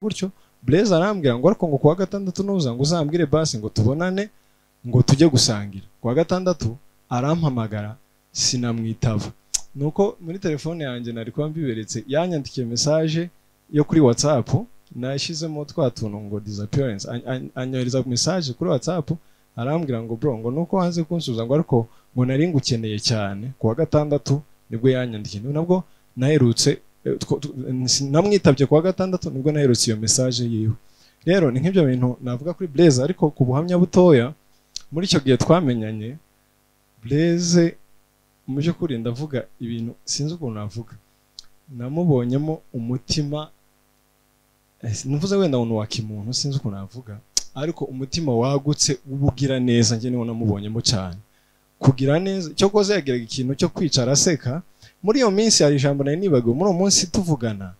Gutyo Blaise arambwira ngo ariko ngo kuwa gatandatu nuza ngo uzambwire basi ngo tubonane ngo tujye gusangira. Kuwa gatandatu arampamagara sinamwitaba. Nuko muri telefone yanjye nari kuba mbiberetse, yanyandikiye message yo kuri WhatsApp, nashyizemo twa tuntu ngo disappearance, anyohereza message kuri WhatsApp arambwira ngo bro ngo nuko wanze kunsubiza ngo ariko ngo nari ngukeneye cyane. Kuwa gatandatu nibwo yanyandikiye, nabwo naherutse namwitabye kuwa gatandatu nibwo naherutse iyo message yiwe. Rero ni nk'ibyo bintu navuga kuri Blaise, ariko ku buhamya butoya muri icyo gihe twamenyanye Blaise mu by'ukuri ndavuga ibintu sinzi ukuntu navuga, namubonyemo umutima, mvuze wenda umuntu wa kimuntu sinzi ukuntu navuga, ariko umutima wagutse ubugira neza njye niwo namubonyemo cyane. Kugira neza cyo koze yageraga ikintu cyo kwicara aseka. Muri iyo minsi hari ijambo nari nibagiwe, muri uwo munsi tuvugana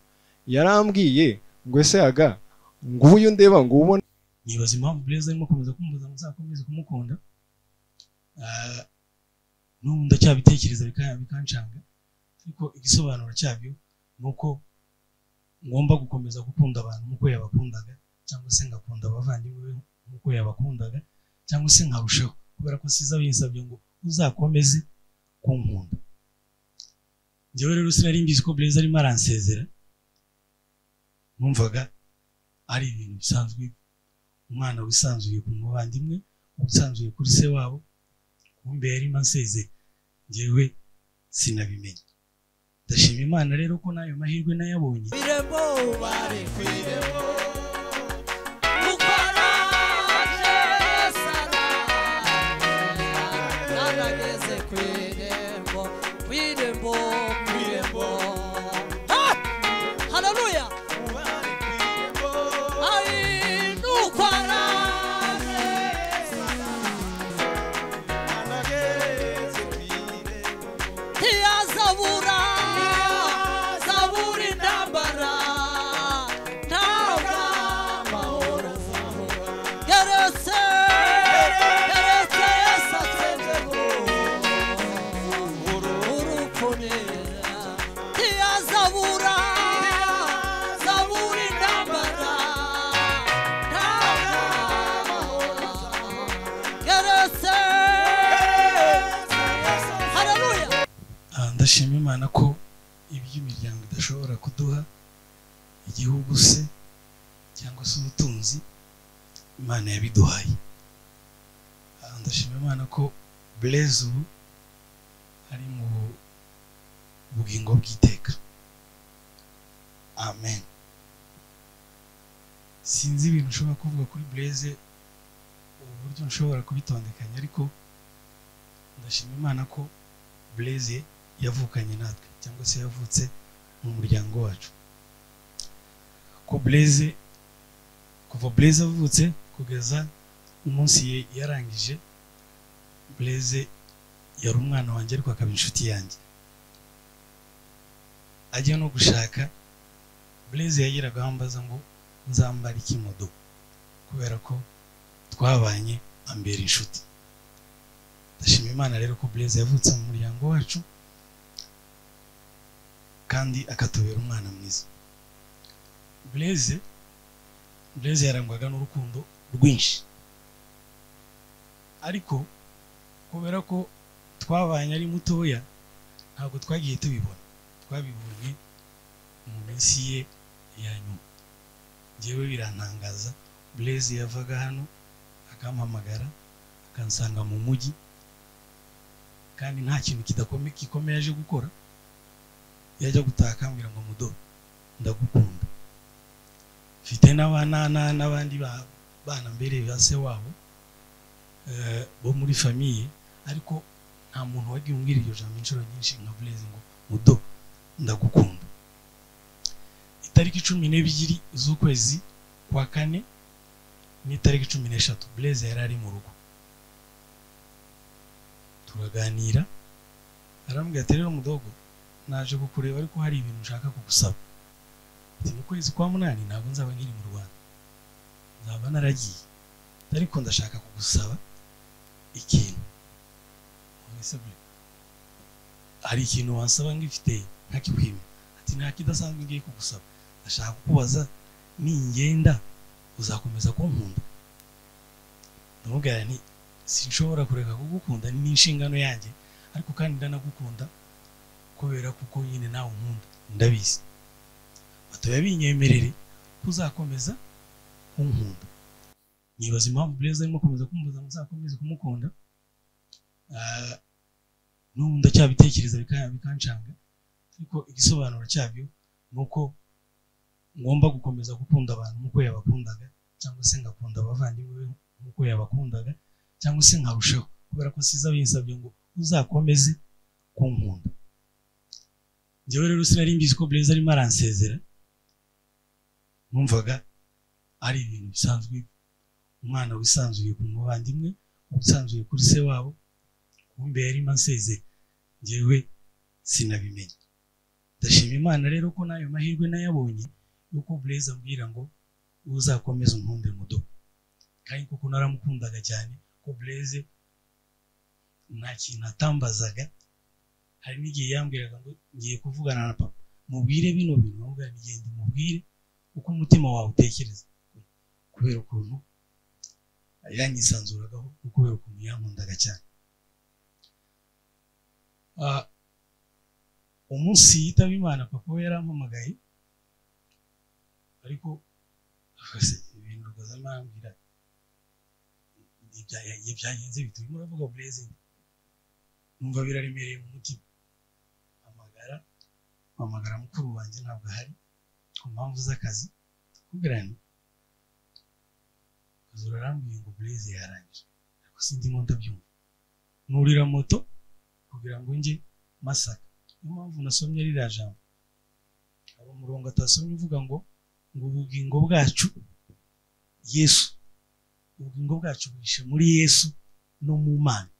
yarambwiye ngo ese aga nguyu ndeba ngo ubone. Nibaza impamvu Blaise arimo komeza kumbuza ngo nzakomeze kumukunda. N'ubu ndacyabitekereza bikancanga, ariko igisobanuro cyabyo nuko ngomba gukomeza gukunda abantu nkuko yabakundaga, cyangwa se ngakunda abavandimwe be nkuko yabakundaga, cyangwa se nkarushaho, kubera ko siza binsabye ngo uzakomeze kunkunda. Njyewe rero sinari mbizi ko Blaise arimo aransezera, numvaga ari ibintu bisanzwe, umwana wisanzuye ku muvandimwe, wisanzuye kuri se wabo, kumbe yarimo ansezera, njyewe sinabimenya. Ndashima Imana rero ko nayo mahirwe nayabonye. Ndashima Imana ko iby'imiryango idashobora kuduha igihugu se cyangwa se ubutunzi, Imana yabiduhaye. Ndashima Imana ko Blaise ubu ari mu bugingo bw'iteka. Amen. Sinzi ibintu nshobora kuvuga kuri Blaise uburyo nshobora kubitondekanya, ariko ndashima Imana ko Blaise yavukanye natwe cyangwa se yavutse mu muryango wacu. Ko Blaise, kuva Blaise avutse kugeza umunsi yarangije, Blaise yari umwana wanjye ariko akaba inshuti yanjye. Ajya no gushaka, Blaise yagiraga ambaza ngo nzambara iki modo, kubera ko twabanye ambera inshuti. Ndashima Imana rero ko Blaise yavutse mu muryango wacu kandi akatubera umwana mwiza. Blaise yarangwaga n'urukundo rwinshi, ariko kubera ko twabanye ari mutoya ntabwo twagiye tubibona, twabibonye mu minsi ye ya nyuma. Njyewe birantangaza, Blaise yavaga hano akampamagara akansanga mu mujyi, kandi nta kintu kidakomeye gikomeye aje gukora, yajya gutaha akambwira ngo mudo ndagukunda. Mfite n'abana n'abandi bana mbere ba se wabo bo muri famille, ariko nta muntu wagiye umbwira iryo jambo inshuro nyinshi nka Blaise ngo mudo ndagukunda. Itariki 12 z'ukwezi kwa kane n'itariki 13 Blaise yari ari mu rugo, turaganira, arambwira ati rero mudogo naje kukureba ariko hari ibintu nshaka kugusaba. Ati mu kwezi kwa 8 ntabwo nzaba nkiri mu Rwanda, nzaba naragiye, ariko ndashaka kugusaba ikintu. Hari ikintu wansaba ngifite ntakikwima. Ati nta kidasanzwe ngiye kugusaba, ndashaka kukubaza Ningenda uzakomeza kunkunda? Ndamubwira nti sinshobora kureka kugukunda, ni inshingano yanjye, ariko kandi ndanagukunda kubera kuko nyine nawe unkunda ndabizi. Batoya binyemerere kuzakomeza kunkunda. Nibaza impamvu Blaise arimo komeza kumbuza ngo nzakomeze kumukunda. N'ubu ndacyabitekereza bikancanga, ariko igisobanuro cyabyo nuko ngomba gukomeza gukunda abantu nkuko yabakundaga, cyangwa se ngakunda abavandimwe be nkuko yabakundaga, cyangwa se nkarushaho, kubera ko siza binsabye ngo uzakomeze kunkunda. Njyewe rero sinari mbizi ko Blaise arimo aransezera, numvaga ari ibintu bisanzwe, umwana wisanzuye ku muvandimwe, wisanzuye kuri se wabo, kumbe yarimo ansezera, njyewe sinabimenya. Ndashima Imana rero ko n'ayo mahirwe nayabonye yuko Blaise ambwira ngo uzakomeze unkunde mudo, kandi kuko naramukundaga cyane, ko Blaise nta kintu atambazaga. Hari n'igihe yambwiraga ngo ngiye kuvugana na papa mubwire bino bintu, nkamubwira nti genda umubwire uko umutima wawe utekereza, kubera ukuntu yanyisanzuragaho no kubera ukuntu yankundaga cyane. Umunsi yitaba Imana papa we yarampamagaye, ariko ibintu rwose arambwira byagenze bite, urimo uravuga Blaise, numva biraremereye mu mutima. Mpamagara mukuru wanjye ntabwo ahari ku mpamvu z'akazi, kubwira nti arambwiye ngo Blaise yarangije, ariko sindimo ndabyumva. Nurira moto kugira ngo njye Masaka. Niyo mpamvu nasomye ririya jambo, hari umurongo atasomye uvuga ngo ubugingo bwacu Yesu, ubugingo bwacu buhishe muri Yesu no mu Mana.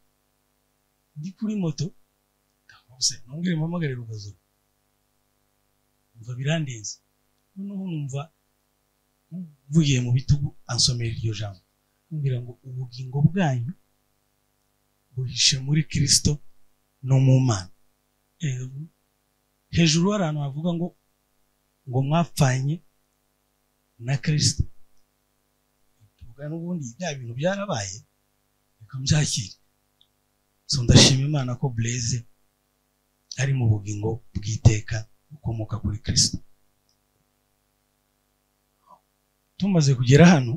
Ndi kuri moto nongere mpamagare Rugazura, numva birandenze, noneho numva mvugiye mu bitugu ansomera iryo jambo, ambwira ngo ubugingo bwanyu buhishe muri Kristo no mu Mana. Hejuru hari ahantu havuga ngo mwapfanye na Kristo, n'ubundi bya bintu byarabaye reka mbyakire. So ndashima Imana ko Blaise ari mu bugingo bw'iteka bukomoka kuri Kristo. Tumaze kugera hano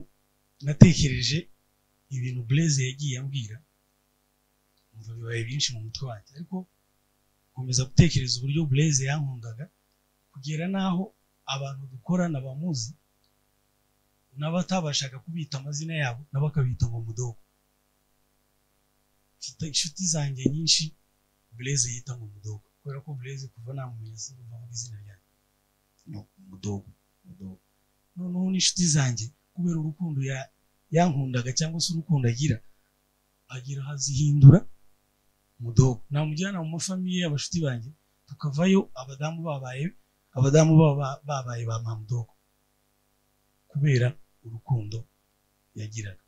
natekereje ibintu Blaise yagiye ambwira, umva bibaye byinshi mu mutwe wanjye, ariko nkomeza gutekereza uburyo Blaise yankundaga kugera naho abantu dukorana bamuzi n'abatabashaga kubita amazina yabo n'abakabita ngo mudogo. Mfite inshuti zanjye nyinshi Blaise yita ngo mudogo, kubera ko Blaise kuva namumenya sinumva ngo izina ryanjye no mudogo mudogo. Noneho n'inshuti zanjye kubera urukundo yankundaga cyangwa se urukundo agira hazihindura mudogo. Namujyana mu mafamiye y'abashuti banjye tukavayo abadamu babaye ba mudogo kubera urukundo yagiraga.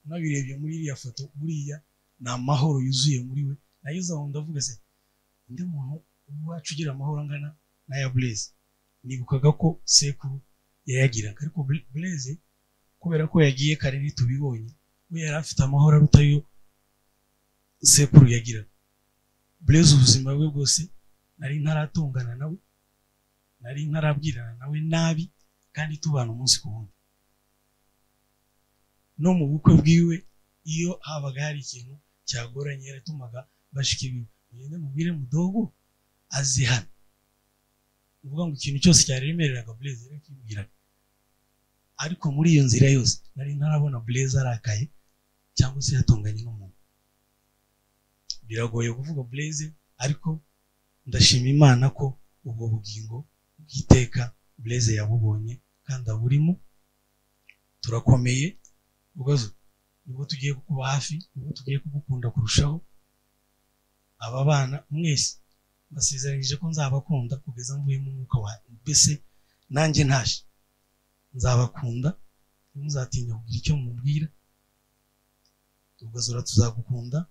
Unabirebye muri iriya foto, buriya ni amahoro yuzuye muri we. Nageze aho ndavuga se undi muntu wacu ugira amahoro angana n'aya Blaise, nibukaga ko sekuru yayagiraga, ariko Blaise kubera ko yagiye kare ntitubibonye, we yari afite amahoro aruta ayo sekuru yagiraga. Blaise ubuzima bwe bwose nari ntaratungana nawe, nari ntarabwirana nawe nabi, kandi tubana umunsi ku wundi. No mu bukwe bwiwe iyo habaga hari ikintu cyagoranye yaratumaga bashiki biwe, mugende mubwire mudogo azi hano. Uvuga ngo ikintu cyose cyaremereraga Blaise yarakibwiraga, ariko muri iyo nzira yose nari ntarabona Blaise arakaye cyangwa se yatunganye n'umuntu. Biragoye kuvuga Blaise, ariko ndashima Imana ko ubwo bugingo bw'iteka Blaise yabubonye kandi aburimo. Turakomeye ubwo nibwo tugiye kukuba hafi, nibwo tugiye kugukunda kurushaho. Aba bana mwese basezeranyije ko nzabakunda kugeza mvuye mu mwuka wa mbese nanjye ntaje nzabakunda, ntimuzatinya kugira icyo mubwira. Rugazura tuzagukunda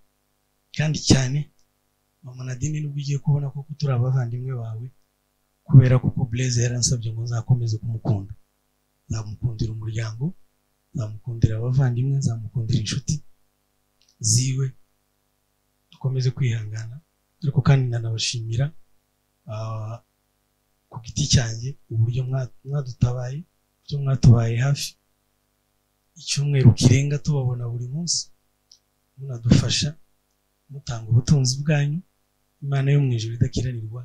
kandi cyane. Mama Nadine nubwo ugiye kubona ko turi abavandimwe bawe, kubera kuko Blaise yaransabye ngo nzakomeze kumukunda. Nzamukundira umuryango, nzamukundira abavandimwe, nzamukundira inshuti ziwe. Dukomeze kwihangana, ariko kandi ndanabashimira ku giti cyanjye uburyo mwadutabaye, uburyo mwatubaye hafi icyumweru kirenga tubabona buri munsi, munadufasha, mutanga ubutunzi bwanyu. Imana yo mu ijuru idakiranirwa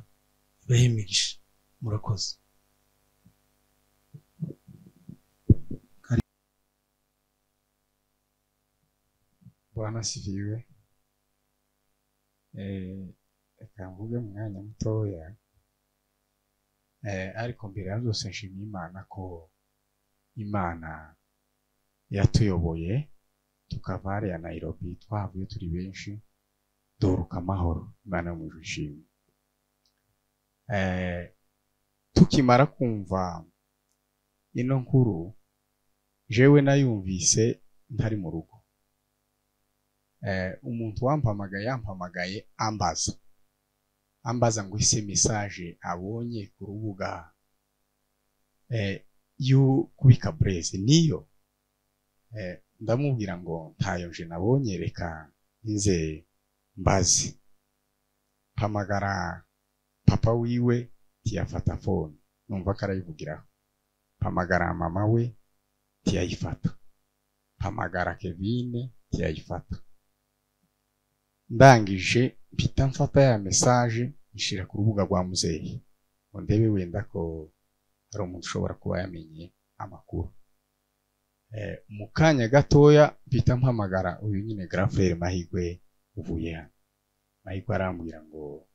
ibahe imigisha. Murakoze. Bwana asifiwe. Reka mvuge mu mwanya mutoya, ariko mbere ya byose nshimiye Imana ko Imana yatuyoboye tukava hariya Nairobi, twahavuye turi benshi duhuruka amahoro. Imana yo mu ijuru ishimwe. Tukimara kumva ino nkuru, jewe nayumvise ntari mu rugo. Umuntu wampamagaye yampamagaye ambaza ngo ese message abonye ku rubuga yo kubika Blaise niyo. Ndamubwira ngo ntayo nje nabonye, reka nze mbaze. Mpamagara papa wiwe ntiyafata phone, numva ko arayivugiraho. Mpamagara mama we ntiyayifata, mpamagara Kevin ntiyayifata. Ndangije mpita mfata ya message nshira ku rubuga rwa muzehe ngo ndebe wenda ko hari umuntu ushobora kuba yamenye amakuru. Mu kanya gatoya mpita mpamagara uyu nyine grand frère Mahigwe uvuye hano. Mahigwe arambwira ngo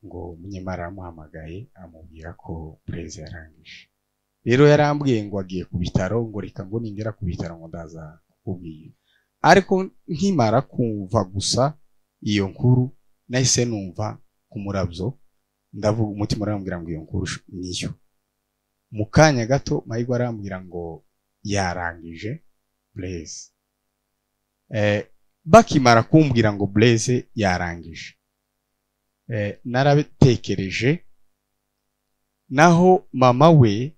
ngo Munyemari aramuhamagaye amubwira ko Blaise yarangije. Rero yarambwiye ngo agiye ku bitaro, ngo reka ngo ningera ku bitaro ngo ndaza kukubwira. Ariko nkimara kumva gusa iyo nkuru nahise numva ku murabyo, ndavuga umutima urambwira ngo iyo nkuru niyo. Mu kanya gato Mahigwe arambwira ngo yarangije Blaise. Bakimara kumbwira ngo Blaise yarangije, narabitekereje. Naho mama we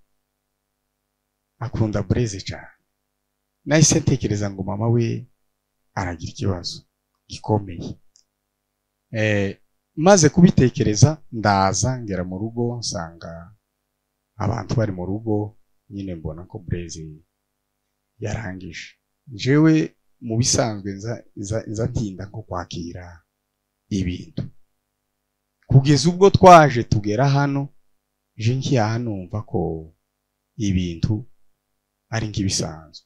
akunda Blaise cyane, nahise ntekereza ngo mama we aragira ikibazo gikomeye. Maze kubitekereza ndaza ngera mu rugo nsanga abantu bari mu rugo nyine, mbona ko Blaise yarangije. Jewe mu bisanzwe nza ntinda nko kwakira ibintu, kugeza ubwo twaje tugera hano, je nkiya hano numva ko ibintu ari nk'ibisanzwe.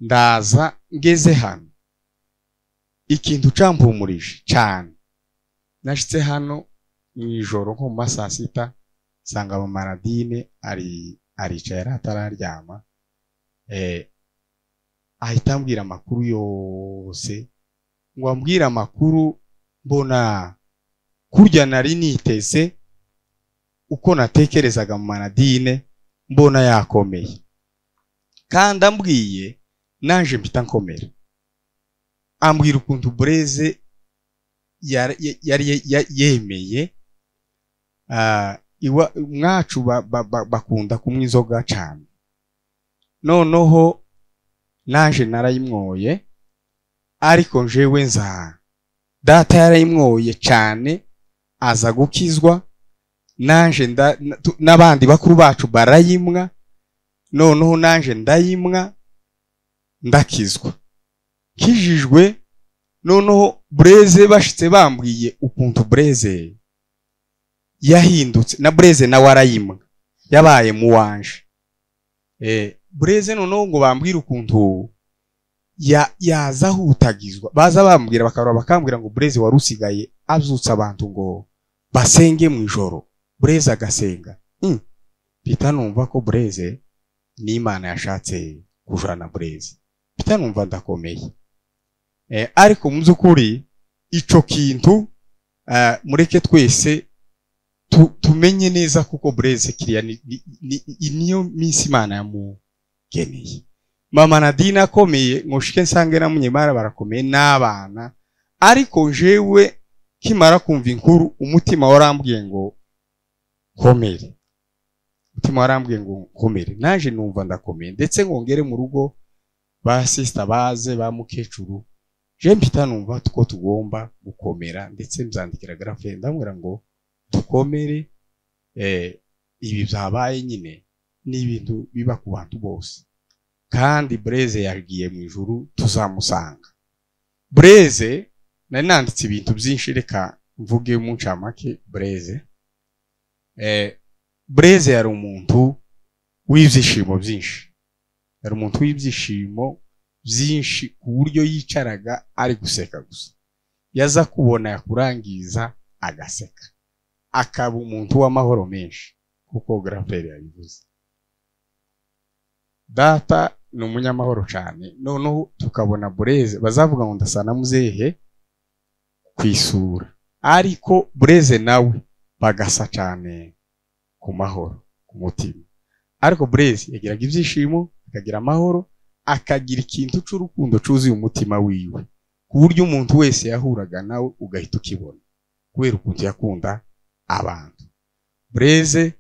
Ndaza ngeze hano ikintu campumurije cyane, nashitse hano mu ijoro nko mu ma saa sita, nsanga mama Nadine aricaye yari atararyama. Ahita ambwira amakuru yose, ngo ambwire amakuru mbona kurya nari niteze uko natekerezaga mama Nadine mbona yakomeye, kandi ambwiye naje mpita nkomera. Ambwira ukuntu Blaise yari yemeye. Mwacu bakunda kunywa inzoga cyane, noneho naje narayimwoye, ariko njewe nza data yarayimwoye cyane aza gukizwa, naje n'abandi bakuru bacu barayimwa, noneho naje ndayimwa ndakizwa kijijwe. Noneho Blaise bashitse bambwiye ukuntu Blaise yahindutse, na Blaise nawe arayimwa yabaye mu wanje. Blaise noneho ngo bambwire ukuntu yaza hutagizwa, baza bambwira bakarora bakambwira ngo Blaise wari usigaye abyutsa abantu ngo basenge mu ijoro, Blaise agasenga. Mpita numva ko Blaise n'Imana yashatse kujana Blaise, mpita numva ndakomeye. Ariko mu by'ukuri ico kintu mureke twese tumenye neza kuko Blaise kiriya niyo minsi Imana yamugeneye. Mama Nadine akomeye ngo nshike nsange na Munyemara barakomeye n'abana, ariko jewe kimara kumva inkuru umutima warambwiye ngo komere. Umutima warambwiye ngo nkomere, naje numva ndakomeye, ndetse ngo ngere mu rugo ba sister baze ba mukecuru, je mpita numva ko tugomba gukomera, ndetse mbyandikira Garaferi ndamubwira ngo dukomere, ibi byabaye nyine ni ibintu biba ku bantu bose, kandi Blaise yagiye mu ijuru tuzamusanga. Blaise nari nanditse ibintu byinshi, reka mvuge mu ncamake. Blaise Blaise yari umuntu w'ibyishimo byinshi, yari umuntu w'ibyishimo byinshi ku buryo yicaraga ari guseka gusa, yaza kubona yakurangiza agaseka, akaba umuntu w'amahoro menshi kuko Garaferi yabivuze. Data ni umunyamahoro cyane, noneho tukabona Blaise bazavuga ngo ndasa na muzehe ku isura, ariko Blaise nawe bagasa cyane ku mahoro ku mutima. Ariko Blaise yagiraga ibyishimo, akagira amahoro, akagira ikintu cy'urukundo cyuzuye umutima wiwe, ku buryo umuntu wese yahuraga nawe ugahita ukibona kubera ukuntu yakunda abantu. Blaise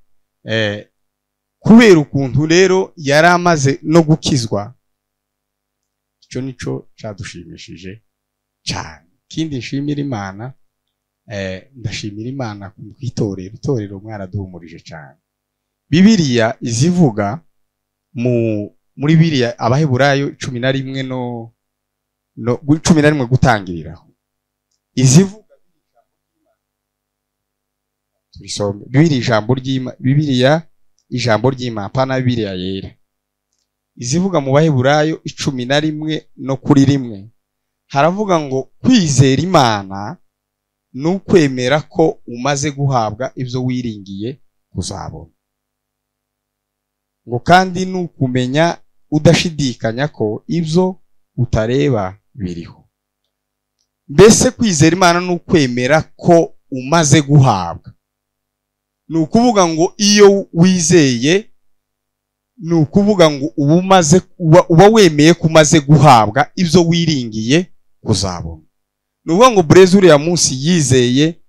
kubera ukuntu rero yari amaze no gukizwa, icyo nico cyadushimishije cyane. Ikindi nshimira Imana, ndashimira Imana ku itorero, itorero mwaraduhumurije cyane. Bibiliya izivuga muri Bibiliya Abaheburayo 11 no 11 gutangiriraho, izivuga turisome Bibiliya ijambo ry'Imana, Bibiliya ijambo ry'Imana pana Bibiliya yera, izivuga mu Baheburayo 11 no kuri 1 haravuga ngo kwizera Imana nukwemera ko umaze guhabwa ibyo wiringiye kuzabona, ngo kandi nukumenya udashidikanya ko ibyo utareba biriho. Mbese kwizera Imana nukwemera ko umaze guhabwa, ni ukuvuga ngo iyo wizeye ni ukuvuga ngo uba wemeye ko umaze guhabwa ibyo wiringiye kuzabona. Ni ukuvuga ngo Blaise uriya munsi yizeye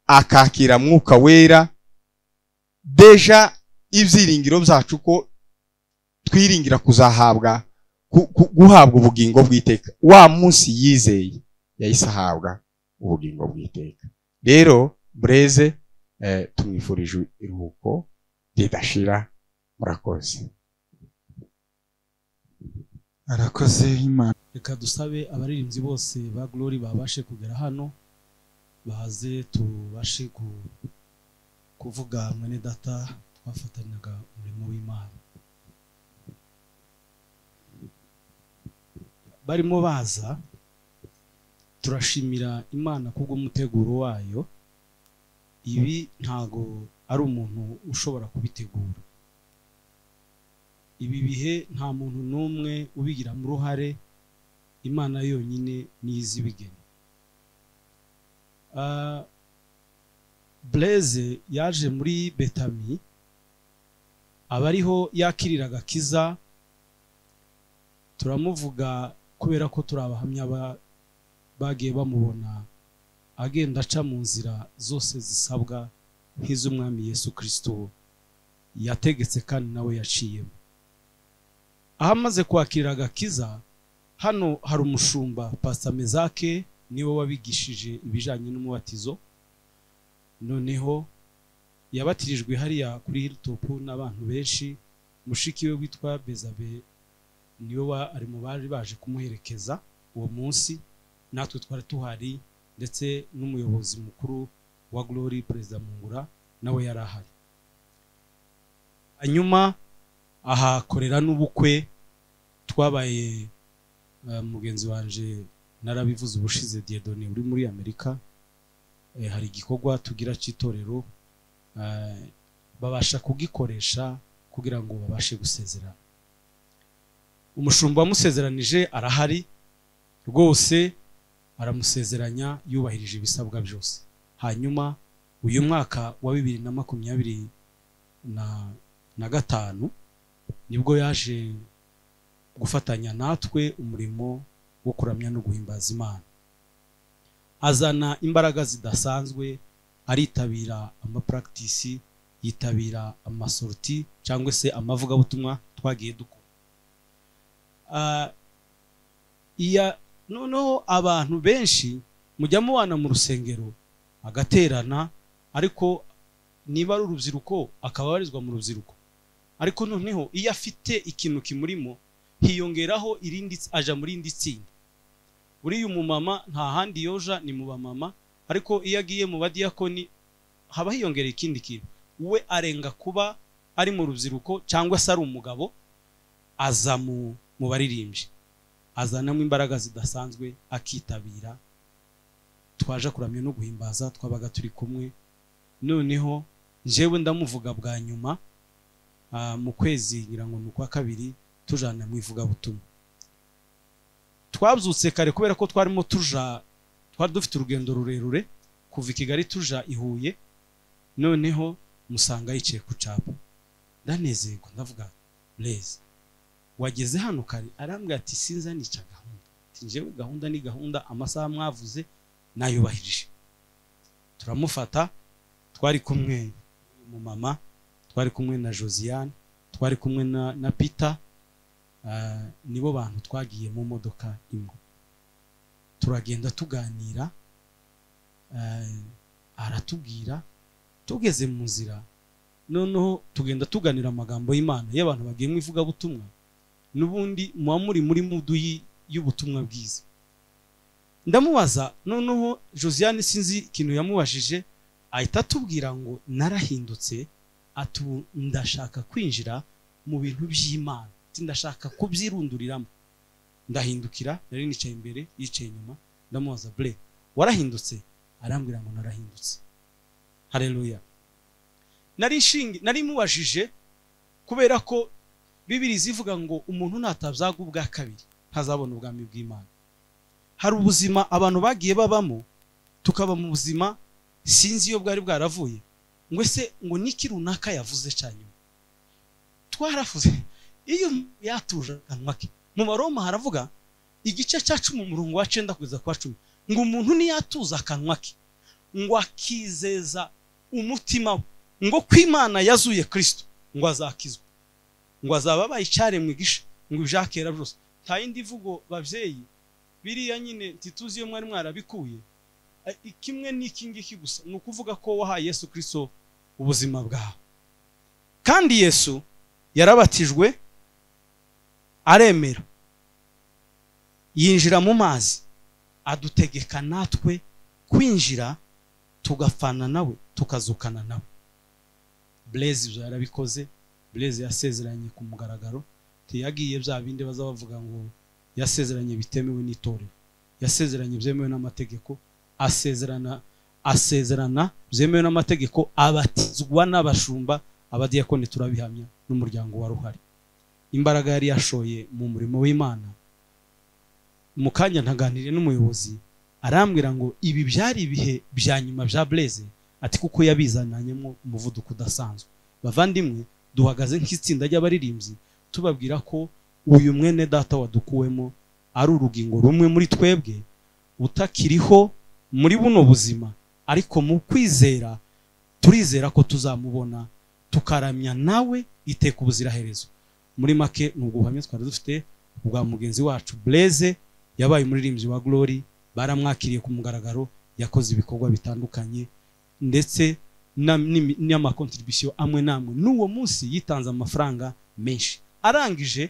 akakira Mwuka Wera, deja ibyiringiro byacu ko twiringira kuzahabwa guhabwa ubugingo bw'iteka, wa munsi yizeye yahise ahabwa ubugingo bw'iteka. Rero Blaise tumwifurije iruhuko ridashira. Murakoze. Arakoze Imana. Reka dusabe abaririmbyi bose ba Glory babashe kugera hano, baze tubashe kuvuga mwene data twafatanyaga umurimo w'Imana. Barimo baza, turashimira Imana kubw'umuteguro wayo. Ibi ntago ari umuntu ushobora kubitegura. Ibi bihe nta muntu n'umwe ubigiramo uruhare, Imana yonyine niyo ibigena. Blaise yaje muri Betami, abariho yakirira agakiza. Turamuvuga kubera ko turi abahamya bagiye bamubona agenda aca mu nzira zose zisabwa nk'iz'Umwami Yesu Kristo yategetse kandi nawe yaciyemo. Aho amaze kwakira agakiza, hano hari umushumba Pastor Mezake niwe wabigishije ibijanye n'umubatizo. Noneho yabatirijwe hariya kuri Hilltop n'abantu benshi. Mushiki we witwa Bezabe niwe ari mu bari baje kumuherekeza uwo munsi, natwe twari tuhari, ndetse n'umuyobozi mukuru wa Glory Perezida Mungura nawe yari ahari. Hanyuma ahakorera n'ubukwe twabaye, mugenzi wanje narabivuze ubushize, Dieudonné uri muri Amerika, hari igikorwa tugira cy'itorero, babasha kugikoresha kugira ngo babashe gusezerana. Umushumba wamusezeranije arahari rwose, aramusezeranya yubahirije ibisabwa byose. Hanyuma uyu mwaka wa 2025 nibwo yaje gufatanya natwe umurimo wo kuramya no guhimbaza Imana. Azana imbaraga zidasanzwe, aritabira ama practice, Yitabira amasorti cyangwa se amavugabutumwa twagiye dukora. Iya noneho abantu benshi mujya mubana mu rusengero agaterana, ariko niba ari urubyiruko akaba abarizwa mu rubyiruko, ariko noneho iyo afite ikintu kimurimo hiyongeraho irindi, aja muri indi tsinda. Buriya umumama nta handi yoja ni mu bamama, ariko iyo agiye mu badiyakoni haba hiyongereye ikindi kintu. We arenga kuba ari mu rubyiruko cyangwa se ari umugabo, aza mu baririmbyi, azanamo imbaraga zidasanzwe, akitabira. Twaje kuramya no guhimbaza, twabaga turi kumwe. Noneho njyewe ndamuvuga bwa nyuma mu kwezi ngira ngo ni ukwa kabiri, tujana mu ivugabutumwa. Twabyutse kare kubera ko twarimo tuja, twari dufite urugendo rurerure kuva i Kigali tuja i Huye. Noneho musanga yicaye ku capa, ndanezerwa, ndavuga Blaise wageze hano kare? Arambwira ati sinza nica gahunda, ati njyewe gahunda ni gahunda, amasaha mwavuze nayubahirije. Turamufata, twari kumwe mu mama, twari kumwe na Josiane, twari kumwe na Peter, nibo bantu twagiye mu modoka imwe. Turagenda tuganira, aratubwira. Tugeze mu nzira noneho tugenda tuganira amagambo y'Imana y'abantu bagiye mu ivugabutumwa, n'ubundi muba muri muri mudu y'ubutumwa bwiza. Ndamubaza noneho Josiane sinzi ikintu yamubajije, ahita atubwira ngo narahindutse, ati ndashaka kwinjira mu bintu by'Imana, ati ndashaka kubyirunduriramo. Ndahindukira, nari nicaye imbere yicaye inyuma, ndamubaza Ble warahindutse? Arambwira ngo narahindutse. Haleluya. Nari mubajije kubera ko Bibiliya ivuga ngo umuntu natabyaga ubwa kabiri ntazabona ubwami bw'Imana. Hari ubuzima abantu bagiye babamo, tukaba mu buzima sinzi iyo bwari bwaravuye, ngo ese ngo niki runaka yavuze cyanyuma. Twarafuze iyo yatuje akanwa ke. Mu Baroma haravuga igice cya 10 umurongo wa 9 kugeza kwa 10, ngo umuntu niyatuza akanwa ke ngo akizeza umutima we ngo kwimana yazuye Kristo ngo azakizwa, ngo azaba abaye icyaremwe gisha, ngo ibyakera byose. Nta yindi vugo bavyeyi, biriya nyine ntituzi iyo mwari mwarabikuye, kimwe n'iki ngiki gusa, ni ukuvuga ko wahaye Yesu Kristo ubuzima bwawe. Kandi Yesu yarabatijwe aremera, yinjira mu mazi, adutegeka natwe kwinjira tugafana nawe tukazukana nawe. Blaise ibyo yarabikoze. Blaise yasezeranye ku mugaragaro, ntiyagiye bya bindi bazabavuga ngo yasezeranye bitemewe n'itorero, yasezeranye byemewe n'amategeko, asezerana byemewe n'amategeko, abatizwa n'abashumba, abadiyakoni turabihamya, n'umuryango wa ruhari. Imbaraga yari yashoye mu murimo w'Imana. Mu kanya ntaganiriye n'umuyobozi, arambwira ngo ibi byari ibihe bya nyuma bya Blaise, ati kuko yabizananyemo umuvuduko udasanzwe. Bavandimwe, duhagaze nk'itsinda ry'abaririmbyi tubabwira ko uyu mwene data wadukuwemo ari urugingo rumwe muri twebwe, utakiriho muri buno buzima, ariko mu kwizera turizera ko tuzamubona tukaramya nawe iteka ubuziraherezo. Muri make ni ubuhamya twari dufite bwa mugenzi wacu Blaise, yabaye umuririmbyi wa Glory, baramwakiriye ku mugaragaro, yakoze ibikorwa bitandukanye ndetse n'amakontribution amwe namwe. N'uwo munsi yitanze amafaranga menshi, arangije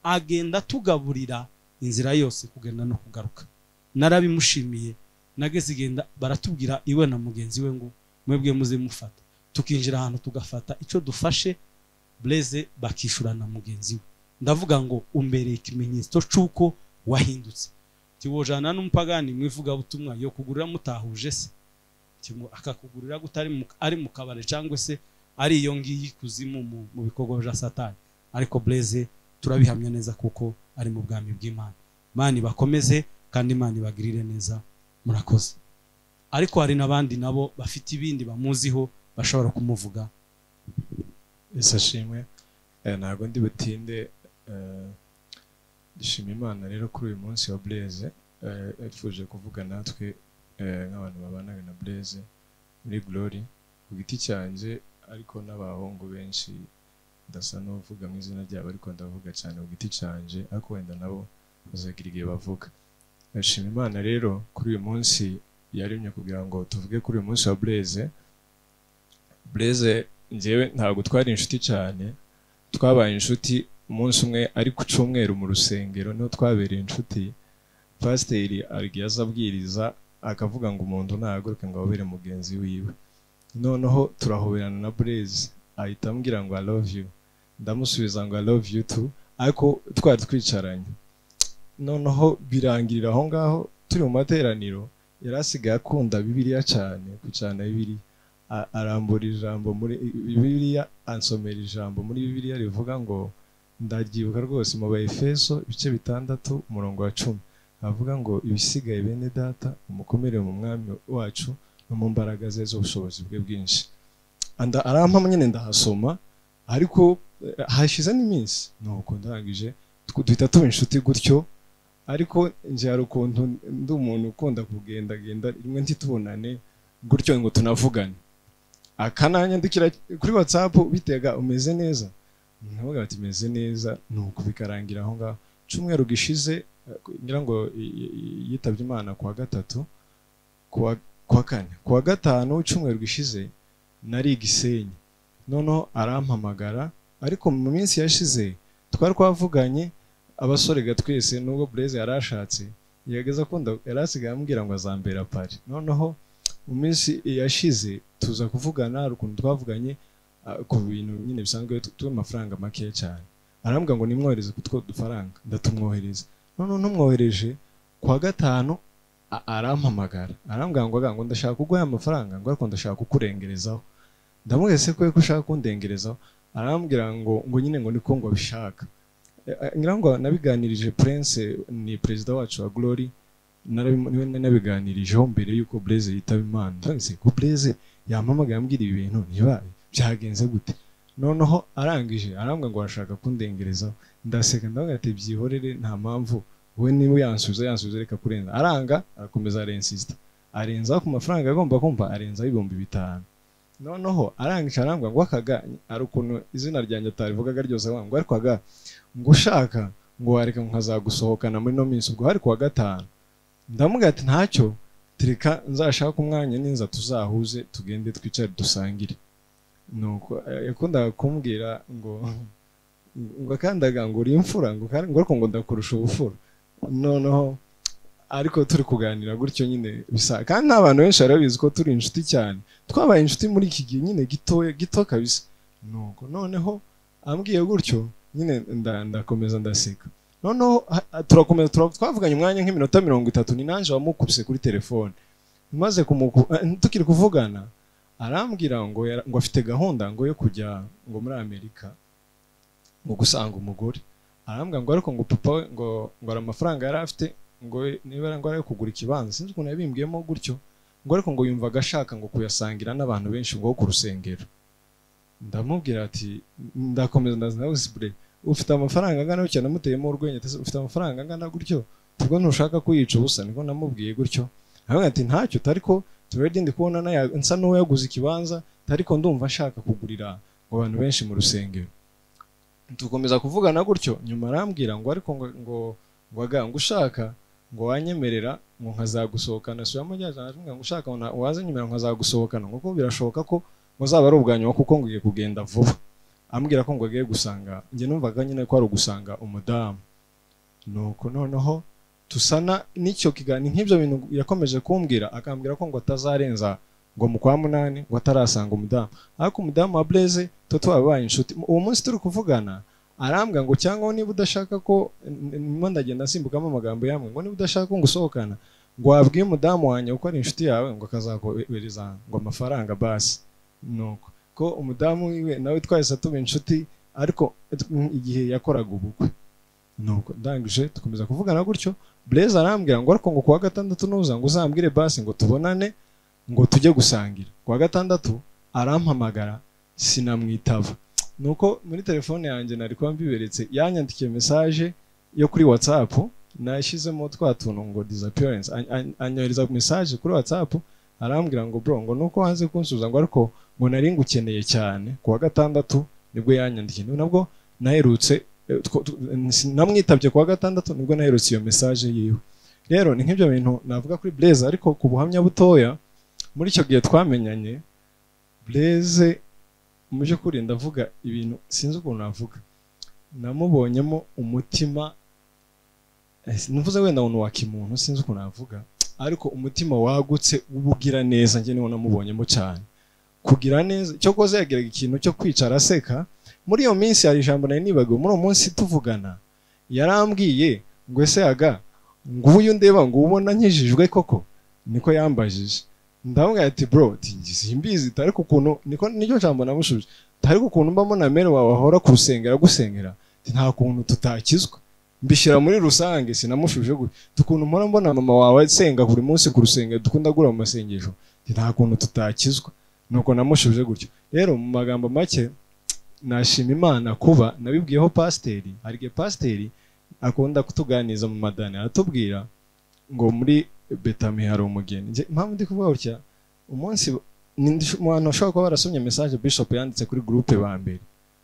agenda tugaburira inzira yose kugenda no kugaruka. Narabimushimiye, nageze igenda baratubwira iwe na mugenzi we ngo mwebwe muze mufata, tukinjira ahantu tugafata icyo dufashe, Blaise bakishurana mugenzi we. Ndavuga ngo umbereye ikimenyetso cy'uko wahindutse. Tiwojana n'umupagani mwivuga butumwa yo kugurira mutahuje se, akakugurira gutari ari mu kabare cyangwa se ari iyo ngiyi kuzimu mu bikorwa bya Satani. Ariko Blaise turabihamya neza kuko ari mu bwami bw'Imana. Imana bakomeze kandi Imana ibagirire neza, murakoze. Ariko hari nabandi nabo bafite ibindi bamuziho bashobora kumuvuga. Yesu ashimwe. Ntago ndi butinde. Dushima Imana rero kuri uyu munsi wa Blaise, yifuje kuvuga natwe nk'abantu babanaga na Blaise muri Glory. Ku giti cyanjye ariko n'abahungu benshi ndasa n'uvuga mu izina ryabo, ariko ndavuga cyane ku giti canje, ariko wenda nabo bazagira igihe bavuga. Ndashima Imana rero kuri uyu munsi yaremye kugira ngo tuvuge kuri uyu munsi wa Blaise. Blaise njyewe ntabwo twari inshuti cyane, twabaye inshuti umunsi umwe ari ku cyumweru mu rusengero, niho twabereye inshuti. Pasiteri agiye azabwiriza akavuga ngo umuntu nahaguruke ngo ahobere mugenzi wiwe, noneho turahoberana na Blaise, ahita ambwira ngo I love you, ndamusubiza ngo I love you too, ariko twari twicaranye. Noneho birangirira aho ngaho turi mu materaniro, yari asigaye akunda Bibiliya cyane, kucana Bibiliya, arambura ijambo muri Bibiliya, ansomera ijambo muri Bibiliya rivuga ngo, ndabyibuka rwose, mu Baefeso ibice 6 umurongo wa 10, avuga ngo ibisigaye bene data umukomere mu mwami wacu no mu mbaraga ze z'ubushobozi bwe bwinshi. Arampa nyine ndahasoma, ariko hashize n'iminsi, nuko ndangije duhita tuba inshuti gutyo. Ariko nje hari ukuntu ndi umuntu ukunda kugendagenda, rimwe ntitubonane gutyo ngo tunavugane, akananyandikira kuri WhatsApp bitega umeze neza, nkavuga ati meze neza, nuko bikarangira aho ngaho. Cyumweru gishize ngira ngo yitabye Imana kuwa gatatu, kuwa kane, kuwa gatanu cyumweru gishize nari Gisenyi, noneho arampamagara. Ariko mu minsi yashize twari twavuganye abasore gatwese, nubwo Blaise yarashatse yageza akunda, yarasigaye ambwira ngo azambera pari. Noneho mu minsi yashize tuza kuvugana, ukuntu twavuganye ku bintu nyine bisanzwe tw'amafaranga make cyane, arambwira ngo nimwohereze kutwo dufaranga, ndatumwohereza. Noneho ntumwohereje kuwa gatanu arampamagara, arambwira ngo ndashaka kuguha amafaranga, ngo ariko ndashaka kukurengerezaho. Ndamubwira se ko ushaka kundengerezaho? Arambwira ngo nyine ngo niko ngo abishaka. Ngira ngo nabiganirije Prince, ni perezida wacu wa Glory, niwe nabiganirijeho mbere yuko Blaise yitaba Imana. Ndangise ko Blaise yampamagaye ambwira ibi bintu niba byagenze gute. Noneho arangije arambwira ngo arashaka kundengerezaho, ndaseka ndavuga ati byihorere nta mpamvu, we niba yansubiza reka kurenza. Aranga arakomeza arensista, arenzaho ku mafaranga agomba kumva, arenzaho 5000. Noneho arangije arambwira ngo akaga ari ukuntu izina ryanjye atarivugaga ryose, ngo ariko aga ngo ushaka ngo wareka nkazagusohokana muri no minsi, ubwo hari kuwa gatanu. Ndamubwira ati ntacyo, tereka nzashaka umwanya ninza tuzahuze tugende twicare dusangire. Nuko yakundaga kumbwira ngo akandaga ngo uri imfura, ngo ariko ngo ndakurusha ubufura. Noneho ariko turi kuganira gutyo nyine bisa, kandi n'abantu benshi barabizi ko turi inshuti cyane, twabaye inshuti muri iki gihe nyine gito gito kabisa. Nuko noneho ambwiye gutyo nyine ndakomeza ndaseka. Noneho turakomeza twavuganye umwanya nk'iminota 30, ni nanje wamukubise kuri telefone. Maze tukiri kuvugana arambwira ngo afite gahunda ngo yo kujya ngo muri Amerika ngo gusanga umugore. Arambwira ngo ariko ngo papa we ngo ari amafaranga yari afite ngo niba ngo ari kugura ikibanza, sinzi ukuntu yabimbwiyemo gutyo, ngo ariko ngo yumvaga ashaka ngo kuyasangira n'abantu benshi ngo ku rusengero. Ndamubwira ati ndakomeza ndaza ufite amafaranga angana gutya, namuteyemo urwenya, ufite amafaranga angana gutyo ubwo ntushaka kuyica ubusa, niko namubwiye gutyo. Aravuga ati ntacyo, ariko turedi ndi kubona nsa n'uwo yaguze ikibanza, ariko ndumva ashaka kugurira ngo abantu benshi mu rusengero. Tukomeza kuvugana gutyo, nyuma arambwira ngo ariko ngo ngo ushaka ngo wanyemerera ngo nkazagusohokana, subiramo rya jambo ngo ushaka wazanyemerera nkazagusohokana, ngo birashoboka ko ngo azaba ari ubwa nyuma kuko ngiye kugenda vuba. Ambwira ko ngo agiye gusanga, njye numvaga nyine ko ari ugusanga umudamu. Nuko noneho tusana n'icyo kiganiro nk'ibyo bintu yakomeje kumbwira, akambwira ko ngo atazarenza ngo mu kwa 8 ngo atarasanga umudamu. Ariko umudamu wa Blaise twabaye inshuti. Uwo munsi turi kuvugana arambwira ngo cyangwa niba udashaka ko ndimo ndagenda nsimbukamo amagambo yamwe, ngo niba udashaka ko ngusohokana ngo wabwiye umudamu wanjye uko ari inshuti yawe ngo akazakohereza ngo amafaranga basi. Nuko ko umudamu wiwe nawe twahise tuba inshuti, ariko igihe yakoraga ubukwe. Nuko ndangije tukomeza kuvugana gutyo, Blaise arambwira ngo ariko ngo kuwa gatandatu nuza ngo uzambwire basi ngo tubonane ngo tujye gusangira. Kuwa gatandatu arampamagara sinamwitaba. Nuko muri telefone yanjye nari kuba mbiberetse, yanyandikiye message yo kuri WhatsApp, nashyizemo twa tuntu ngo disappearance, anyohereza message kuri WhatsApp arambwira ngo bro ngo nuko wanze kunsubiza ngo ariko ngo nari ngukeneye cyane. Kuwa gatandatu nibwo yanyandikiye, nabwo naherutse namwitabye kuwa gatandatu nibwo naherutse iyo message yiwe. Rero ni nk'ibyo bintu navuga kuri Blaise. Ariko ku buhamya butoya, muri icyo gihe twamenyanye Blaise, mu by'ukuri ndavuga ibintu sinzi ukuntu navuga, namubonyemo umutima, mvuze wenda umuntu wa kimuntu sinzi ukuntu navuga, ariko umutima wagutse ubugira neza njye niwo namubonyemo cyane. Kugira neza cyo koze yageraga ikintu cyo kwicara aseka. Muri iyo minsi hari ijambo nari nibagiwe, muri uwo munsi tuvugana yarambwiye ngo ese aga nguyu ndeba ngo ubona nkijijwe koko, niko yambajije. Ndamubwira ati bro simbizi, ariko ukuntu niko nicyo jambo namushubije, ariko ukuntu mbamo na mere wawe ahora kurusengera gusengera, nta kuntu tutakizwa. Mbishyira muri rusange, sinamushubije gutyo. Tukuntu mpora mbona mama wawe asenga buri munsi ku rusengero, dukunda gura mu masengesho, nta kuntu tutakizwa. Nuko namushubije gutyo. Rero mu magambo make nashima Imana kuba nabibwiyeho pasiteri. Hari igihe pasiteri akunda kutuganiza mu madani, aratubwira ngo muri Betami hari umugeni. Impamvu ndi kuvuga gutya, umunsi mu bantu bashobora kuba barasomye message Bishop yanditse kuri groupe ba mbere,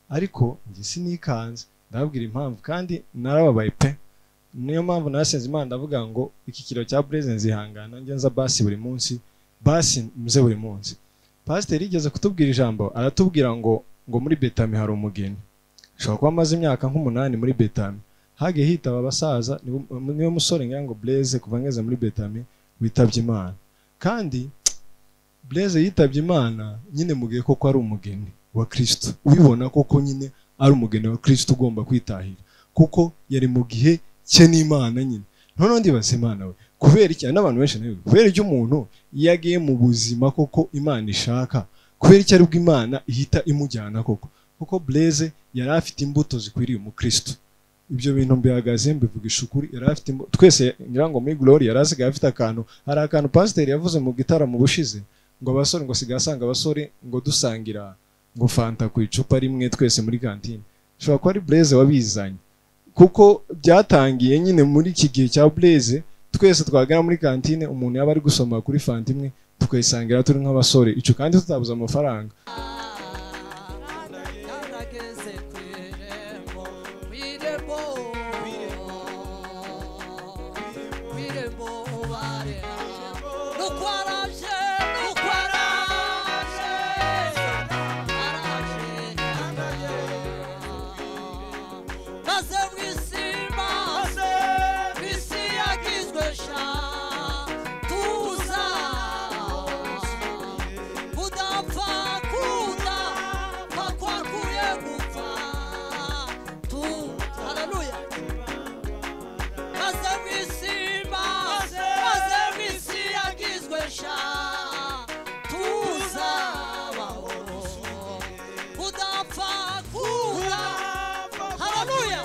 ariko njye sinikanze, ndababwira impamvu kandi narababaye pe. Niyo mpamvu nasenze Imana ndavuga ngo iki kiro cya Blaise nzihangana njye nza basi buri munsi, basi muze buri munsi. Pasiteri yigeze kutubwira ijambo, aratubwira ngo muri Betami hari umugeni. Ashobora kuba amaze imyaka nk'umunani muri Betami. Hagiye hitaba abasaza, niwe musore ngira ngo Blaise kuva ngeze muri Betami witabye Imana. Kandi Blaise yitabye Imana nyine mugiye koko ari umugeni wa Kristo. Ubibona koko nyine ari umugeni wa Kristo ugomba kwitahira, kuko yari mu gihe cye n'Imana nyine. None ndibaza Imana we, kubera iki n'abantu benshi nayo, kubera iki umuntu iyo agiye mu buzima koko Imana ishaka, kubera iki aribwo Imana ihita imujyana koko? Kuko Blaise yari afite imbuto zikwiriye umukristo. Ibyo bintu mbihagaze mbivugisha ukuri, yari afite twese ngira ngo muri Glory yari asigaye afite akantu. Hari akantu pasiteri yavuze mu gitaramo bushize ngo abasore ngo sigaye asanga abasore ngo dusangira ngo fanta ku icupa rimwe twese muri kantine. Ushobora kuba ari Blaise wabizanye, kuko byatangiye nyine muri iki gihe cya Blaise, twese twagera muri kantine umuntu yaba ari gusoma kuri fanta imwe tukayisangira turi nk'abasore, icyo kandi tutabuze amafaranga. Hallelujah.